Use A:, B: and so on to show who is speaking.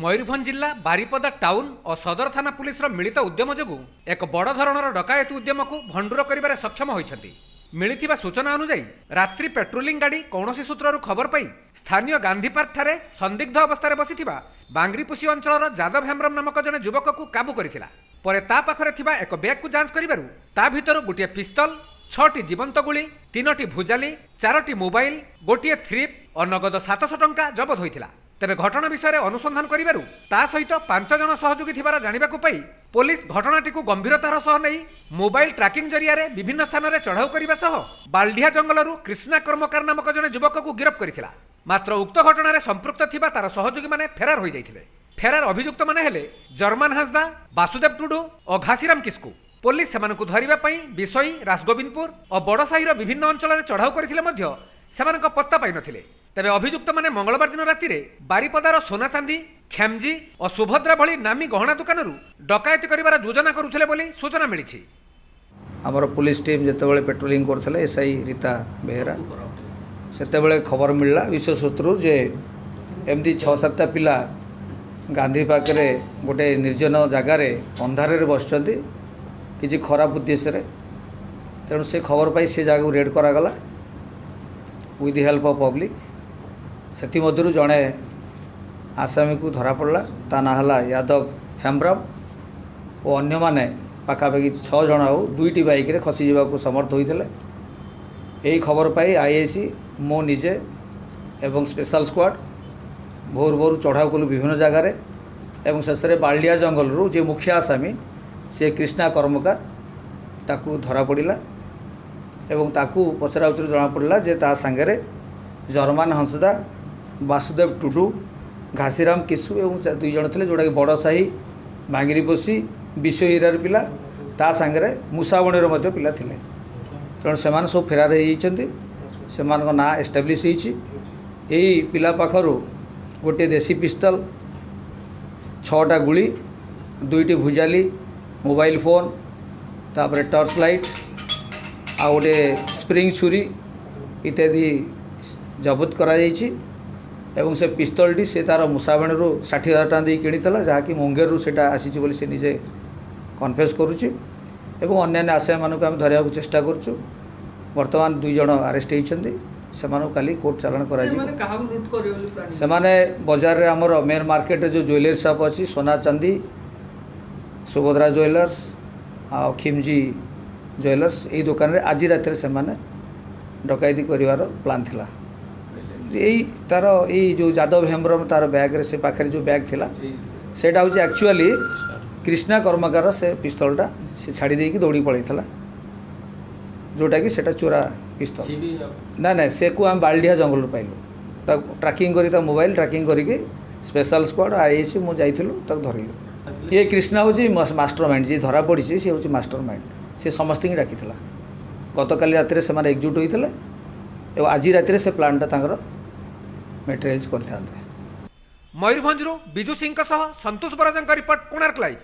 A: ମୟୂରଭଞ୍ଜ ଜିଲ୍ଲା ବାରିପଦା ଟାଉନ୍ ଓ ସଦର ଥାନା ପୁଲିସର ମିଳିତ ଉଦ୍ୟମ ଯୋଗୁଁ ଏକ ବଡ଼ ଧରଣର ଡକାୟତି ଉଦ୍ୟମକୁ ଭଣ୍ଡୁର କରିବାରେ ସକ୍ଷମ ହୋଇଛନ୍ତି। ମିଳିଥିବା ସୂଚନା ଅନୁଯାୟୀ, ରାତ୍ରି ପେଟ୍ରୋଲିଂ ଗାଡ଼ି କୌଣସି ସୂତ୍ରରୁ ଖବର ପାଇ ସ୍ଥାନୀୟ ଗାନ୍ଧୀ ପାର୍କଠାରେ ସନ୍ଦିଗ୍ଧ ଅବସ୍ଥାରେ ବସିଥିବା ବାଙ୍ଗରିପୁଷି ଅଞ୍ଚଳର ଯାଦବ ହେମ୍ବ୍ରମ ନାମକ ଜଣେ ଯୁବକକୁ କାବୁ କରିଥିଲା। ପରେ ତା ପାଖରେ ଥିବା ଏକ ବ୍ୟାଗକୁ ଯାଞ୍ଚ କରିବାରୁ ତା ଭିତରୁ ଗୋଟିଏ ପିସ୍ତଲ, 6ଟି ଜୀବନ୍ତ ଗୁଳି, 3ଟି ଭୁଜାଲି, 4ଟି ମୋବାଇଲ, ଗୋଟିଏ ଥ୍ରିପ୍ ଓ ନଗଦ 700 ଟଙ୍କା ଜବତ ହୋଇଥିଲା। ତେବେ ଘଟଣା ବିଷୟରେ ଅନୁସନ୍ଧାନ କରିବାରୁ ତା ସହିତ 5 ଜଣ ସହଯୋଗୀ ଥିବାର ଜାଣିବାକୁ ପାଇ ପୋଲିସ ଘଟଣାଟିକୁ ଗମ୍ଭୀରତାର ସହ ନେଇ ମୋବାଇଲ ଟ୍ରାକିଂ ଜରିଆରେ ବିଭିନ୍ନ ସ୍ଥାନରେ ଚଢ଼ାଉ କରିବା ସହ ବାଲଡିହା ଜଙ୍ଗଲରୁ କ୍ରିଷ୍ଣା କର୍ମକାର ନାମକ ଜଣେ ଯୁବକକୁ ଗିରଫ କରିଥିଲା। ମାତ୍ର ଉକ୍ତ ଘଟଣାରେ ସମ୍ପୃକ୍ତ ଥିବା ତାର ସହଯୋଗୀମାନେ ଫେରାର ହୋଇଯାଇଥିଲେ। ଫେରାର ଅଭିଯୁକ୍ତମାନେ ହେଲେ ଜର୍ମାନ ହାଁସଦା, ବାସୁଦେବ ଟୁଡୁ ଓ ଘାସିରାମ କିସ୍କୁ। ପୋଲିସ ସେମାନଙ୍କୁ ଧରିବା ପାଇଁ ବିଷୋଇ, ରାସଗୋବିନ୍ଦପୁର ଓ ବଡ଼ସାହିର ବିଭିନ୍ନ ଅଞ୍ଚଳରେ ଚଢ଼ାଉ କରିଥିଲେ ମଧ୍ୟ ସେମାନଙ୍କ ପତ୍ତା ପାଇନଥିଲେ। ତେବେ ଅଭିଯୁକ୍ତମାନେ ମଙ୍ଗଳବାର ଦିନ ରାତିରେ ବାରିପଦାର ସୋନାଚାନ୍ଦି, ଖ୍ୟାମଜି ଓ ସୁଭଦ୍ରା ଭଳି ନାମୀ ଗହଣା ଦୋକାନରୁ ଡକାୟତି କରିବାର ଯୋଜନା କରୁଥିଲେ ବୋଲି ସୂଚନା ମିଳିଛି।
B: ଆମର ପୁଲିସ ଟିମ୍ ଯେତେବେଳେ ପେଟ୍ରୋଲିଂ କରୁଥିଲେ, ଏସ୍ଆଇ ରୀତା ବେହେରା, ସେତେବେଳେ ଖବର ମିଳିଲା ବିଶ୍ୱ ସୂତ୍ରରୁ ଯେ ଏମିତି ଛଅ ସାତଟା ପିଲା ଗାନ୍ଧୀ ପାର୍କରେ ଗୋଟେ ନିର୍ଜନ ଜାଗାରେ ଅନ୍ଧାରରେ ବସିଛନ୍ତି କିଛି ଖରାପ ଉଦ୍ଦେଶ୍ୟରେ। ତେଣୁ ସେ ଖବର ପାଇ ସେ ଜାଗାକୁ ରେଡ଼୍ କରାଗଲା with the help of public। ସେଥିମଧ୍ୟରୁ ଜଣେ ଆସାମୀକୁ ଧରାପଡ଼ିଲା, ତା ନାଁ ହେଲା ୟାଦବ ହେମ୍ବ୍ରମ ଓ ଅନ୍ୟମାନେ ପାଖାପାଖି ଛଅ ଜଣ ଆଉ ଦୁଇଟି ବାଇକ୍ରେ ଖସିଯିବାକୁ ସମର୍ଥ ହୋଇଥିଲେ। ଏହି ଖବର ପାଇ ଆଇଆଇସି, ମୁଁ ନିଜେ ଏବଂ ସ୍ପେଶାଲ ସ୍କ୍ୱାଡ଼ ଭୋରୁ ଭୋରୁ ଚଢ଼ାଉ କଲୁ ବିଭିନ୍ନ ଜାଗାରେ ଏବଂ ଶେଷରେ ବାଲଡିଆ ଜଙ୍ଗଲରୁ ଯେ ମୁଖ୍ୟ ଆସାମୀ, ସେ କ୍ରିଷ୍ଣା କର୍ମକାର, ତାକୁ ଧରାପଡ଼ିଲା ଏବଂ ତାକୁ ପଚରା ଉଚରା ଜଣାପଡ଼ିଲା ଯେ ତା ସାଙ୍ଗରେ ଜର୍ମାନ ହଂସଦା, ବାସୁଦେବ ଟୁଡୁ, ଘାସିରାମ କିଶୁ ଏବଂ ଦୁଇ ଜଣ ଥିଲେ, ଯେଉଁଟାକି ବଡ଼ସାହି, ବାଙ୍ଗିରିପୋଷି, ବିଷୋଇ ଏରିଆର ପିଲା। ତା ସାଙ୍ଗରେ ମୂଷାବଣିର ମଧ୍ୟ ପିଲା ଥିଲେ। ତେଣୁ ସେମାନେ ସବୁ ଫେରାର ହେଇଯାଇଛନ୍ତି। ସେମାନଙ୍କ ନାଁ ଏଷ୍ଟାବ୍ଲିଶ୍ ହେଇଛି। ଏଇ ପିଲା ପାଖରୁ ଗୋଟିଏ ଦେଶୀ ପିସ୍ତଲ, ଛଅଟା ଗୁଳି, ଦୁଇଟି ଭୁଜାଲି, ମୋବାଇଲ ଫୋନ୍, ତାପରେ ଟର୍ଚ୍ଚ ଲାଇଟ୍ ଆଉ ଗୋଟିଏ ସ୍ପ୍ରିଙ୍ଗ ଛୁରୀ ଇତ୍ୟାଦି ଜବତ କରାଯାଇଛି। ଏବଂ ସେ ପିସ୍ତଲଟି ସେ ତା'ର ମୂଷାବଣିରୁ 60,000 ଟଙ୍କା ଦେଇ କିଣିଥିଲା, ଯାହାକି ମୁଙ୍ଗେରରୁ ସେଇଟା ଆସିଛି ବୋଲି ସେ ନିଜେ କନଫେସ୍ କରୁଛି। ଏବଂ ଅନ୍ୟାନ୍ୟ ଆସାମୀମାନଙ୍କୁ ଆମେ ଧରିବାକୁ ଚେଷ୍ଟା କରୁଛୁ। ବର୍ତ୍ତମାନ ଦୁଇ ଜଣ ଆରେଷ୍ଟ ହେଇଛନ୍ତି। ସେମାନଙ୍କୁ କାଲି କୋର୍ଟ ଚାଲାଣ କରାଯିବ।
C: ସେମାନେ କାହାକୁ ଲୁଟ୍ କରିବେ ବୋଲି ପ୍ଲାନିଂ?
B: ସେମାନେ ବଜାରରେ, ଆମର ମେନ୍ ମାର୍କେଟରେ ଯେଉଁ ଜୁଏଲାରୀ ସପ୍ ଅଛି, ସୋନା ଚାନ୍ଦି, ସୁଭଦ୍ରା ଜୁଏଲର୍ସ ଆଉ ଖିମଜି ଜୁଏଲର୍ସ, ଏଇ ଦୋକାନରେ ଆଜି ରାତିରେ ସେମାନେ ଡକାୟତି କରିବାର ପ୍ଲାନ୍ ଥିଲା। ଏଇ ତାର ଏଇ ଯେଉଁ ଯାଦବ ହେମ୍ବ୍ରମ, ତାର ବ୍ୟାଗ୍ରେ, ସେ ପାଖରେ ଯେଉଁ ବ୍ୟାଗ୍ ଥିଲା, ସେଇଟା ହେଉଛି ଆକ୍ଚୁଆଲି କ୍ରିଷ୍ଣା କର୍ମକାର। ସେ ପିସ୍ତଲଟା ସେ ଛାଡ଼ି ଦେଇକି ଦୌଡ଼ି ପଳେଇଥିଲା, ଯେଉଁଟାକି ସେଇଟା ଚୋରା ପିସ୍ତଲ। ନାଇଁ ନାଇଁ, ସେକୁ ଆମେ ବାଲଡିହା ଜଙ୍ଗଲରୁ ପାଇଲୁ। ତାକୁ ଟ୍ରାକିଂ କରି, ତା ମୋବାଇଲ ଟ୍ରାକିଂ କରିକି ସ୍ପେଶାଲ ସ୍କ୍ୱାଡ଼, ଆଇଆଇସି, ମୁଁ ଯାଇଥିଲୁ, ତାକୁ ଧରିଲୁ। ଇଏ କ୍ରିଷ୍ଣା ହେଉଛି ମାଷ୍ଟର ମାଇଣ୍ଡ। ଯିଏ ଧରା ପଡ଼ିଛି, ସେ ହେଉଛି ମାଷ୍ଟର ମାଇଣ୍ଡ। ସେ ସମସ୍ତଙ୍କୁ ଡାକିଥିଲା। ଗତକାଲି ରାତିରେ ସେମାନେ ଏକଜୁଟ ହୋଇଥିଲେ ଏବଂ ଆଜି ରାତିରେ ସେ ପ୍ଲାନ୍ଟା ତାଙ୍କର ମେଟେରିଆଲାଇଜ୍ କରିଥାନ୍ତେ।
A: ମୟୂରଭଞ୍ଜରୁ ବିଜୁ ସିଂଙ୍କ ସହ ସନ୍ତୋଷ ବରାଜଙ୍କ ରିପୋର୍ଟ, କୋଣାର୍କ ଲାଇଭ୍।